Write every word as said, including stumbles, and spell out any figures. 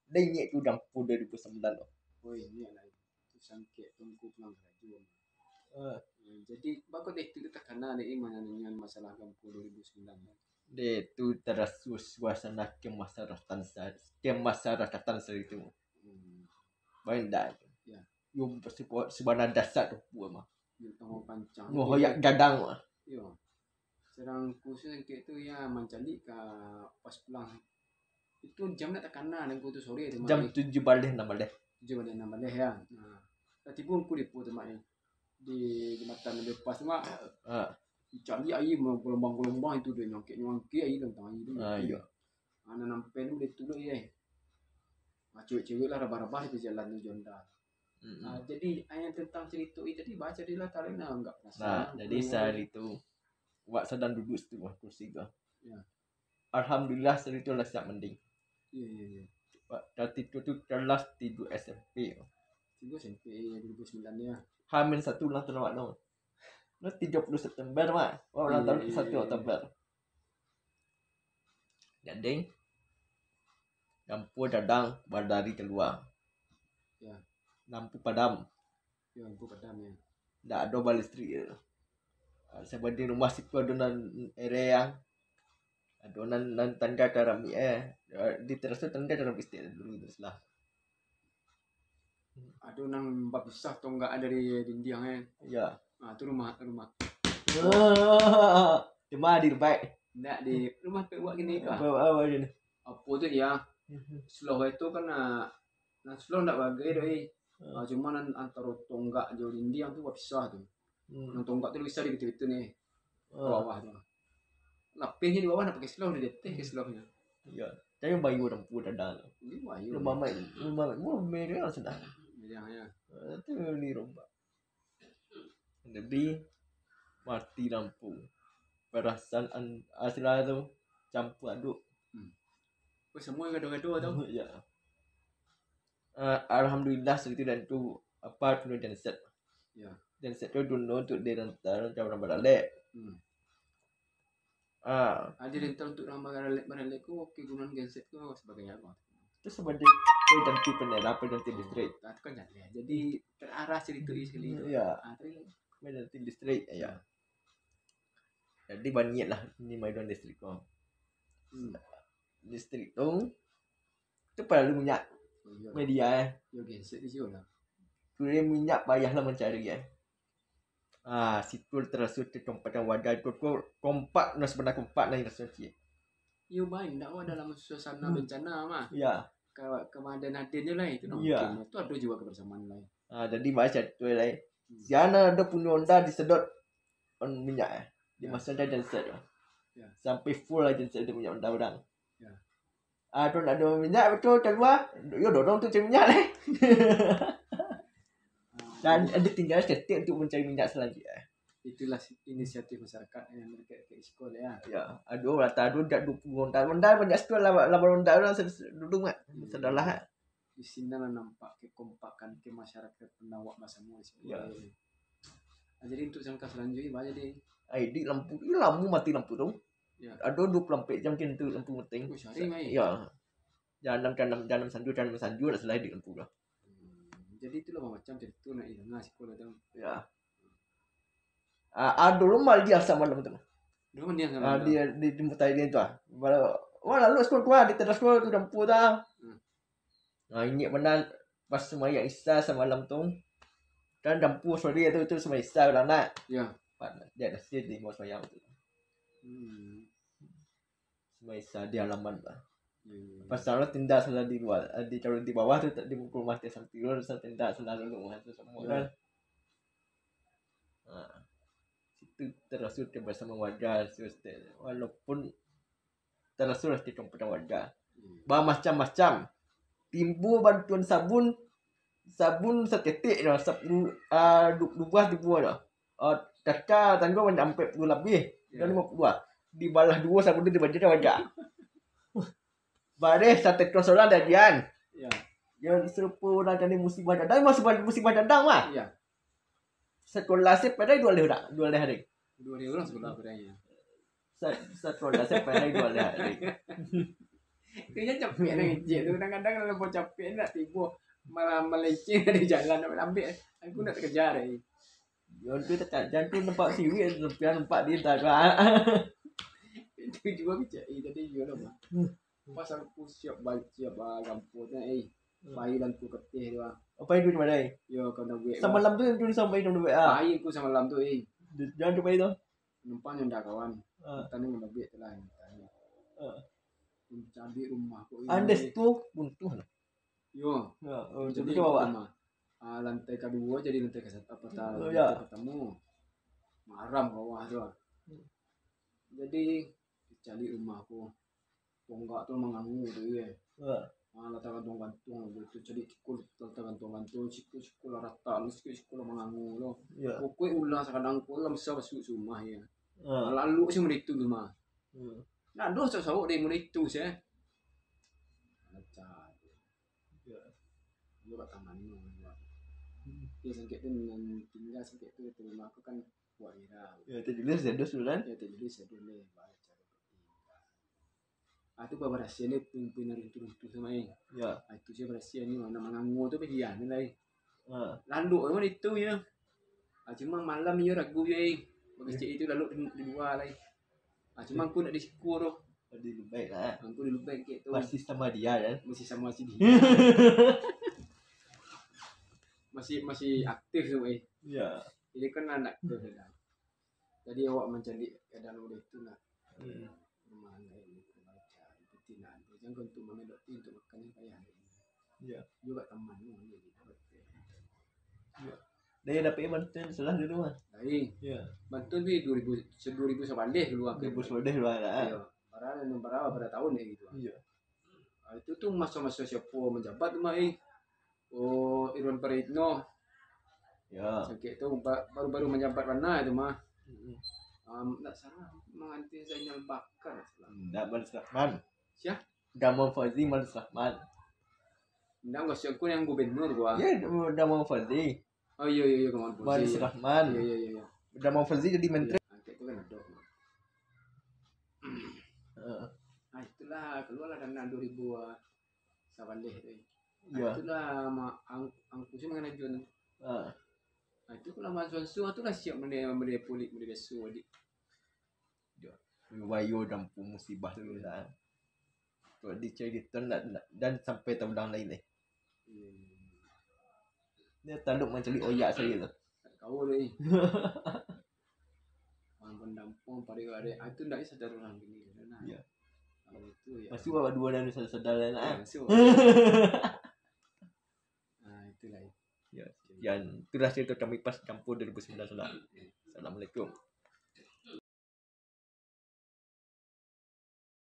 Dah ingat tu Dampu dua ribu sembilan tu. Oh, ingat lah. Tu sangkek Tuanku pulang karajo. Ah. Hmm, jadi, bako deh tu takana deh, eh, mananyo masalah Dampu dua ribu sembilan tu. Deh, tu taraso suasana kemasyarakatan sa-, kemasyarakatan sari tu. Hmm. Baik dah. Ya. Yo, sebu-, sabana dasar tu, buah mah. Yo, tangan pancang. Ngohoyak gadang mah. Yo. Sadang khusus kek tu, ya, mancaliak ka pas pulang. Itu jam nak takana, dan tu sore tu, Mak, Jam eh. tujuh baleh, anam baleh. Tujuh baleh, anam baleh, ya. Nah, dah tibo angku depo tu, Mak, eh. Di jambatan lepas tu, Mak. Ha. Caliak aia, gelombang-gelombang itu, dia nyangkek-nyangkek aia tantang aia tu. Ah, iyo. Anak nampen tu boleh tulak, ya. Ah, cewek-cewek lah rabah-rabah di jalan tu, jo Honda. Mm-mm. Ah, jadi, ah, yang tentang cerita itu tadi, baca dia lah, tarik lah, enggak penasaran. Nah, jadi sehari tu, wak sadang duduk situ, wak kursi tu. Ya. Alhamdulillah, sehari tu lah siap mending. Iya, iya, iya. Wak, dari tu tu kelas tiga S M P. Tiga S M P, iya, dua ribu sembilan ya. Hamin satu ulang tahun awak tu. Nah, tiga puluh September, Mak. Wak ulang tahun satu Oktober. Jadi, lampu gadang, badari kalua. Ya. Lampu padam. Ya, lampu padam, ya. Ndak ado balistrik, ya. Ah, sabanding rumah situ ado nan erang. Ado nan, nan tangga karamik, eh. Di teras tu tangga karamik stik dulu tu lah. Ado nan bapisah tonggak dari dindiang, eh. Ya. Ah, tu rumah, rumah. Ah, cuma di rumah. Ndak di rumah pek buat gini tu, ah. Buat apa gini? Apa tu, ya? Sloh itu kan, ah, nah, sloh ndak bagai doh, eh. Ah, cuma nan antaro tonggak jo dindiang tu bapisah tu. Hmm. Nan tonggak tu bisa di betul-betul ni. Ke bawah tu. Lapihnyo di bawah nak pakai sloh, di ateh ke slohnyo. Iya. Tapi bayu lampu gadang tu. Ini bayu. Rumah mai, rumah mai, rumah mai dia sudah. Ya, ya. Ah, tu di rumah. Jadi, mati lampu. Perasaan an-, asli tu campur aduk. Hmm. Oh, semua gado-gado tu? Ya. Ah, alhamdulillah, segitu dan tu, apa, tu genset. Ya. Genset tu dulu untuk dirental, macam orang baralek. Hmm. Ah. Ah, dirental untuk orang baralek, baralek ko, oke, gunoan genset ko sebagai apa? Itu sebagai pengganti pendera, pengganti listrik. Ah, itu kan jadi, ya. Jadi, terarah cerita ini sekali tu. Ya. Ah, terus? Pengganti listrik, ya. Jadi, baniat lah, ni maiduan listrik ko. Hmm. Listrik tu, tu paralu minyak. Oh, iya. Media, eh. Yo, genset di situ lah. Kuli minyak payah lah mancari, eh. Ah, situ taraso kekompakan warga tu, ko-, kompak, nah, sabana kompak, nah, raso cik. Yo, baik, ndak, wak, dalam suasana bencana mah. Ya. Ka-, kamadan-adan je lah itu, nah, mungkin. Tu ado juga kebersamaan lah. Ah, jadi, macam tu lah. Hmm. Siana ado punyo Honda disedot on minyak, eh. Dimasang dalam genset tu. Ya. Sampai full lah genset tu minyak Honda urang. Ya. Ah, tu nak ado minyak, betul, kalua. Yo, dorong tu cari minyak lah. Dan ada tinggal seketik untuk mencari minyak selanjutnya. Itulah si-, inisiatif masyarakat yang mereka ke sekolah, ya. Ya, ado rata ado dak dua puluh Honda. Honda banyak sekali lah, lawan Honda orang se-, se-, dulu mak. Hmm. Sudah lah. Di sini lah nampak kekompakan ke masyarakat penawak basamo di sini. Ya. Ah, jadi untuk langkah selanjutnya, apa jadi? Ai, di lampu, ini lampu mati lampu tu. Ya. Ado dua puluh ampek jam macam tu lampu mati. Oh, sehari mai? Ya. Jam anam, jam anam, jam anam sanju, jam anam sanju nak selai di lampu dah. Hmm, jadi itulah macam cerita nak hilang lah sekolah tu. Ya. Ah, ah, dulu mal dia samalam tu. Dulu mal dia samalam tu. Ah, dia di, di mutai dia tu ah. Wala-, wah, lalu sekolah tu ah, di teras sekolah tu lampu tu ah. Hmm. Ah, ingat bana pas sumbayang Isya samalam tu. Kan dampu sore tu, tu sumbayang Isya lah nak. Ya. Dia dah sih di mau sumbayang tu. Hmm. Sumbayang Isya di halaman lah. Ya, ya, ya. Pasal lah tindak salah di luar, eh, di, kalau di bawah tu tak di rumah dia sampai dulu, tindak salah dulu rumah tu semua kan. Ha. Situ terasa bersama warga, walaupun terasa lah kita pada warga. Hmm. Bamacam-macam. Timbua bantuan sabun, sabun saketek dah, sapuluh, ah, du-, dua buah timbua dah. Ah, taka tangguang banyak ampek puluh labih, dah lima puluh lah. Dibalah dua sabun tu dibagi dah banyak. Bareh satekan solar dah jian. Ya. Yang serupa urang jadi musibah dadang, musibah, musibah dadang mah. Ya. Sekolah se padai dua leh urang, dua leh hari. Dua leh urang sekolah padai, ya. Sa-, sekolah se padai dua leh hari. Kayaknya capek lah ngecek tu. Kadang-kadang kalau mau capek nak tibo, malah melenceng dari jalan, nak lambek. Aku nak terkejar, eh. Jangan tu tak, jangan tu nampak siwik, tapi nampak dia tak. Itu juga kecek, eh, tadi juga lah, Bang. Pas aku siap balik, siap, ah, gampang tu, eh. Hmm. Pai langku keteh tu, ah. Apa itu di mana, eh? Yo, kau nak buat. Samalam tu yang tulis sampai tu buat, ah. Pai aku samalam tu, eh. Jangan tu pai tu. Numpang nyo ndak kawan. Ah. Tadi nyo babiak tu lah, nyo tadi. Ah. Mencabik rumah ko ini. Andes tu buntuh lah. Yo. Ya, oh, jadi itu bawah. Rumah. Ah, lantai kedua jadi lantai ke satu, apa ta-, oh, ya, lantai pertama. Maram bawah tu. Hmm. Jadi, dicari rumah ko. Tonggak tu mangangu tu, ya. Ha. Ah, lah tagantuang-gantuang tu, cari sikul lah tagantuang-gantuang, sikul-sikul lah ratak, sikul-sikul lah mangangu tu. Ya. Pokoknya ulah sakadang ko lah basa basuak rumah, ya. Ha. Lalu si murid tu mah. Hmm. Nah, doh sawak-sawak dari murid tu, ya. Macam. Ya. Lu kat taman tu, ya. Hmm. Ya, sangkek tu nan tinggal sangkek tu, terima aku kan buat viral. Ya, terjelas ya, dos tu kan? Ya, terjelas ya, dos ni. Baca. Ah, tu babarasian dia, puing-puing nan runtuh-runtuh tu, Mai. Ya. Ah, itu saya barasian ni, nak mangangu tu, pergi ah, ni lai. Ha. Lalu memang itu, ya. Ah, cuma malam iyo ragu, ya, eh. Bagi cik itu lalu di, di luar, lai. Ah, cuma aku nak di siku tu. Di lubek lah. Aku di lubek kek tu. Masih sama dia, kan? Masih sama si dia. Masih, masih aktif tu, eh. Ya. Jadi kan anak tu, kan. Jadi awak mancari keadaan udah itu nak. Hmm. Rumah lain, rumah cari, piti nak ada. Jangan untuk mamelok ti untuk makan yang payah. Iya. Juga teman ni, dia gitu. Iya. Dia dapat bantuan salah dulu mah. Lain. Iya. Bantuan ni dua ribu, se-, dua ribu sabaleh dulu aku. Dua ribu sabaleh dulu lah. Iya. Barang yang berapa pada tahun ya gitu. Iya. Ah, itu tu masa-masa siapa menjabat tu mah, eh. Oh, Irwan Praitno. Ya. Sakik tu ba-, baru-baru manjabat bana tu mah. Mm-mm. Am, ndak salah, manganti Zainal Bakar, ndak salah. Ndak, Malus Rahman. Sia? Damon Fauzi, Malus Rahman. Ndak, maksud aku yang gubernur gua. Ya, Dam-, Damon Fauzi. Oh, iya, iya, iya, Damon Fauzi, Malus Rahman. Iya, iya, iya, iya. Damon Fauzi jadi menteri. Iya, angkat tu kan ada. Heeh. Nah, itulah, keluarlah dana dua ribu, ah, sabaleh tu. Iya. Itulah ma-, ang-, angku si mangajuan. Ah. Nah, itu kalau langsung-langsung, itulah siap mode, mode pulik, mode biasa, dik. Yo, riwayo dampu musibah tu lah. Kalau dicari tu ndak, ndak, dan sampai taulang lai deh. Iya, iya, iya. Dia tanduk mancari oyak saja tu. Tak tahu deh. Orang pendampung pada ada, ah, itu ndak sadar orang gini, nah. Iya. Kalau itu, ya. Pasti awak dua dah sadar-sadar lah, nah. Ya, pasti awak. Nah, itulah. Ya, sekian. Itulah cerita kami pas campur dua ribu sembilan belas lah. Assalamualaikum.